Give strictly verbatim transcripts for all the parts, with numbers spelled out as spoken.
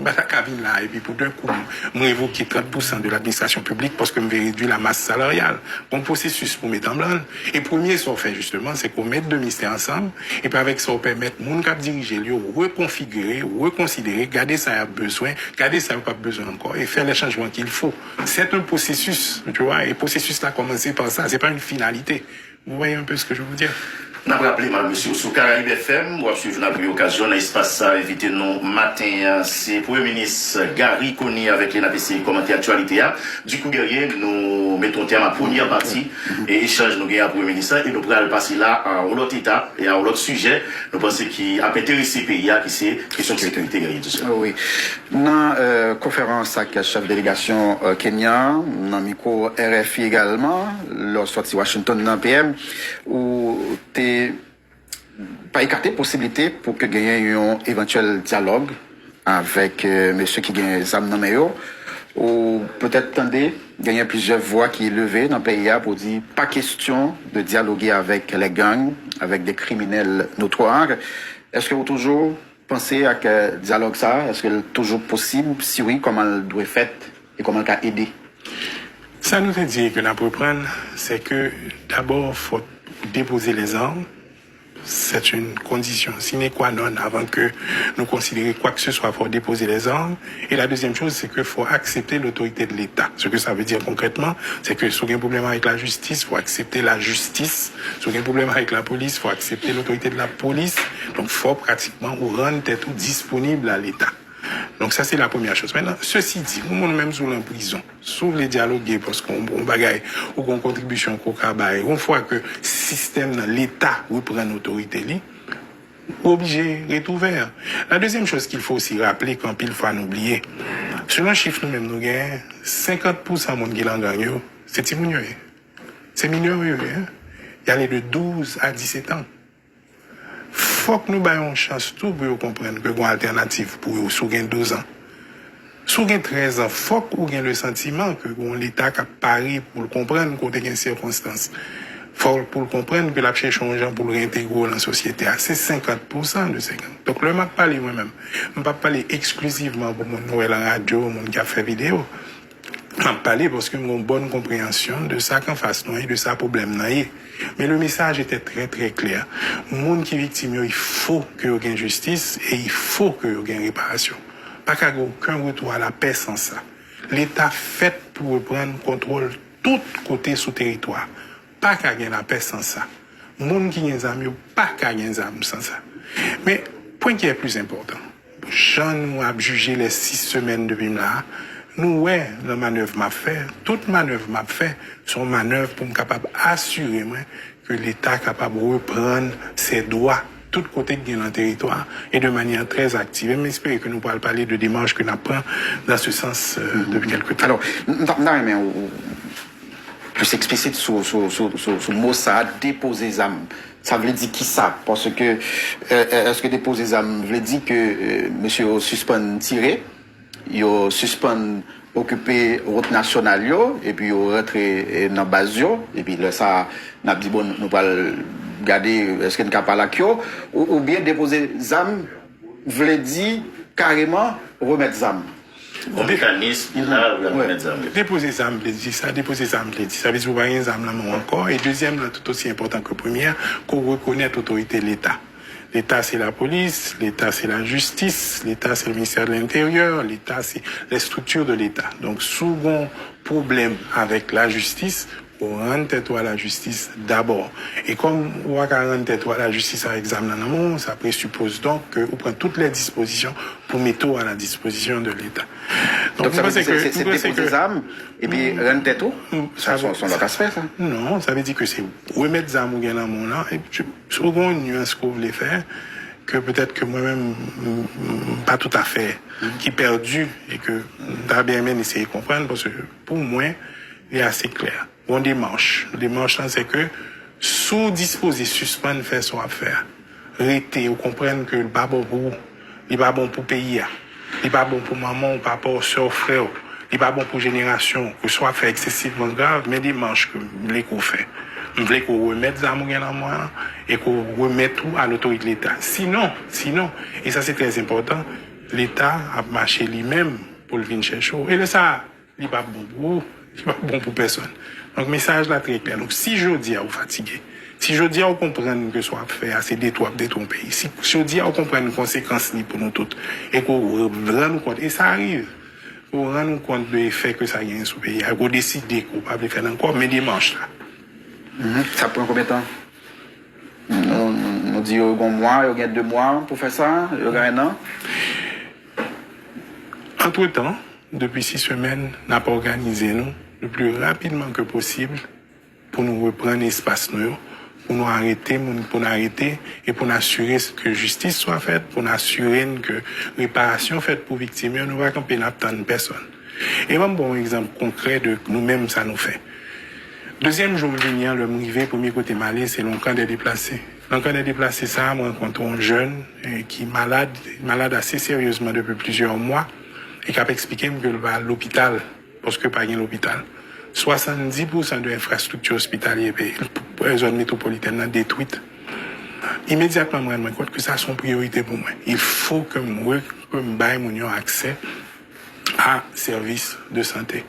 M pa ta ka vin la epi pou d'un coup, m revoke trant pousan de ladministrasyon piblik paske m vle redui la masse salariale. Gon pwosesis pou met an branl. E premye sa w fè, jisteman, se ke w met de mistè ansanm, epi avèk sa, w pèmèt moun k ap dirije l yo rekonfigire, rekonsidere, gade sa y ap bezwen, gade sa yo p ap bezwen ankò, e fè les changements qu'il faut. C'est un processus, tu vois, e pwosesis la kòmanse pa sa, se pa une finalité. Vous voyez un peu ce que je veux dire? N ap raple, madam, mesye, sou Caraïbes F M, w ap swiv nou nan premye okazyon nan espas sa, envite nou maten an, se Premye Minis Garry Conille avèk li n ap eseye kòmante aktyalite a. Dikou Guerrier, nou mete yon tèm a premyè pati e echanj nou gen ak Premye Minis la, e nou pral pase la a yon lòt etap e a yon lòt sijè nou panse ki ap enterese peyi a, ki se kesyon sekirite, Guerrier, tou sa. Wi. Nan, euh, konferans ak chèf delegasyon, euh, Kenya an, nan mikwo R F I egalman, lè w sòti Washington nan P M, ou te pa ekate posiblite pou ke genyen yon evantyèl dyalòg avèk, euh, mesye ki gen zam nan men yo. Ou petèt tande genyen plizyè vwa ki leve nan peyi a pou di pa kesyon de dyaloge avèk les gangs, avec des criminels notoires. Èske ou toujou panse ak, euh, dyalòg sa a? Èske l toujou posib? Si wi, kòman l dwe fèt e kòman l ka ede? Sa nou te di ke n ap reprann, se ke dabò, fò depoze lèzam. C'est une condition sine qua non avant que nous considérer quoi que ce soit, faut déposer les armes. Et la deuxième chose, c'est que faut accepter l'autorité de l'État. Ce que ça veut dire concrètement, c'est que si w gen pwoblèm avèk lajistis, faut accepter la justice. Si w gen pwoblèm avèk lapolis, faut accepter l'autorité de la police. Donk, fò pratikman ou rann tèt ou disponib a Leta. Donk, sa se la premyè choz. Mentnan, sesi di, yon moun menm si w nan prizon, si w vle dyaloge, paske yon, yon bagay, ou gen yon kontribisyon ke w ka bay, yon fwa ke sistèm nan, Leta reprann otorite li, ou oblije ret ouvè. La dezyèm choz ke fò osi raple, ke anpil fwa nou bliye, selon chif nou menm nou genyen, senkant pousan moun ki nan gang yo, se timoun yo ye. Se minè yo ye, hein. Y ale de douz a disèt an. Fòk nou bay yon chans tou pou yo konprann ke gon altènativ pou yo si w gen douz an. Si w gen trèz an, fòk ou gen le santiman ke gon Leta k ap pare pou l konprann ke w te gen sikonstans. Fòk pou l konprann ke l ap chèche yon jan pou l reentegre w nan sosyete a. Se senkant pousan de senkant. Donk, lè m ap pale mwen menm, m p ap pale eksklizivman pou moun nou wè nan radyo, moun k ap fè videyo. M ap pale paske m gen yon bòn konpreyansyon de sa k anfas nou an e de sa pwoblèm nan ye. Mais le message était très, très clair. Moun ki viktim yo, il faut que yo gen jistis e il faut que yo gen reparasyon. Pa ka gen okenn retour à la paix sans sa. Leta fèt pou reprann kontwòl tout kote sou teritwa. Pa ka gen lapè san sa. Moun ki gen zam yo pa ka gen zam san sa. Men, pwen ki est plus important, jan nou ap jije les six semaines depi m la a, nou wè nan manèv m ap fè, tout manèv m ap fè, se yon manèv pou m kapab asire mwen ke Leta kapab reprann ses droits tout kote ki gen nan teritwa a, e de manière très active. E m espere ke nou pral pale de demach ke n ap pran dans ce sens, euh, depuis quelque temps. Alò, m ta, m ta renmen ou, ou plis eksplisit sou, sou, sou, sou, sou mo sa a, depoze zam. Sa vle di kisa? Paske, euh, euh, èske depoze zam vle di ke, euh, mesye yo sispann tire, yo sispann okipe wout nasyonal yo, epi yo rantre, eh, nan baz yo, epi lè sa a, n ap di, bon, nou pral gade èske n ka pale ak yo, ou, oubyen depoze zam vle di kareman remèt zam? Yon mekanis ki la pou remèt zam yo. Depoze zam vle di sa, depoze zam vle di sa, vle di ou pa gen zam nan men w ankò. E dezyèm nan, tout osi enpòtan ke premye a, ke w rekonèt otorite Leta. Leta se lapolis, Leta se lajistis, Leta se le ministère de l'Intérieur, Leta se les structures de l'État. Donk, si w gen yon pwoblèm avèk lajistis, ou rann tèt ou a lajistis dabò. E kòm ou pa ka rann tèt ou a lajistis avèk zam nan nan men w, sa presupoze donk ke ou pran tout lè dispozisyon pou mete w a la disposition de l'État. Donk, mwen panse ke, se, se depoze zam epi rann tèt ou? Sa se yon lòt aspè, sa. Non, sa vle di ke se remèt zam ou gen nan men w lan, epi si w gen yon nyans ke w vle fè, ke petèt ke mwen menm, m, m, m pa toutafè, ki pèdi, e ke m ta byen renmen eseye konprann, paske pou mwen, li ase klè. Yon demach. Demach lan, se ke si w dispoze sispann fè sa w ap fè a, rete, ou konprann ke li pa bon pou ou, li pa bon pou peyi a, li pa bon pou manman w, papa w, sè w, frè w, li pa bon pou jenerasyon w, ke sa w ap fè eksesivman grav, men demach ke m vle ke w fè. M vle ke w remèt zam ou gen nan men w lan, e ke w remèt ou a lotorite Leta. Sinon, sinon, e sa se trè enpòtan, Leta ap mache li menm pou l vin chèche w. E lè sa a, li p ap bon pou ou, li p ap bon pou pèsonn. Donk, mesaj la trè klè. Donk, si jodi a ou fatige, si jodi a ou konprann ke sa w ap fè a se detwi w ap detwi yon peyi, si jodi a ou konprann konsekans li pou nou tout, e ke w rann ou kont, e sa rive, ke w rann ou kont de efè ke sa genyen sou peyi a, e ke w deside ke w pa vle fè l ankò, men demach la. Mhm. Sa pran konbyen tan? Nou, nou di yo gen yon mwa, yo gen de mwa pou fè sa, yo gen en an. Antretan, depi sis semèn, n ap òganize nou le pli rapidman ke posib pou nou reprann espas nou yo, pou nou arete moun pou n arete e pou n asire ke jistis swa fèt, pou n asire n ke reparasyon fèt pou viktim yo, nou pa kanpe n ap tann pèsonn. E ban m ba w yon egzanp konkrè de nou menm sa nou fè. Dezyèm jou m vini an, lè m rive, premye kote m ale, se nan kan dè deplase. Nan kan dè deplase sa a, m rankontre yon jèn eh, ki malad, malad ase seryezman depi plizyè mwa, e k ap eksplike m ke l va al lopital, paske pa gen lopital. Swasanndis pousan de enfrastrikti ospitalye peyi, zòn metwopolitèn nan detwit. Imedyatman, m rann mwen kont ke sa se yon priyorite pou mwen. Il faut que m, ke m bay moun yo aksè a sèvis de sante.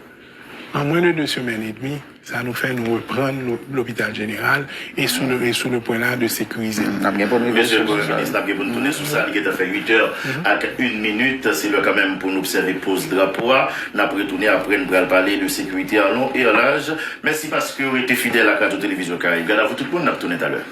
An mwens de de semèn edmi, sa nou fè, nou reprann lo- lopital jeneral e sou le, e sou le pwen la de sekirize l. N ap gen pou n rive Mesye sou Premye sa. Minis, n ap gen pou n tounen sou sa. Li gentan fè uit è ak yon minit. Se lè kanmenm pou n obsève poz drapo a. N ap retounen apre, n pral pale de sekirite an lon e an laj. Mèsi paske w rete fidèl ak Radyo Televizyon Karayib. Gadavou tout moun, n ap tounen talè.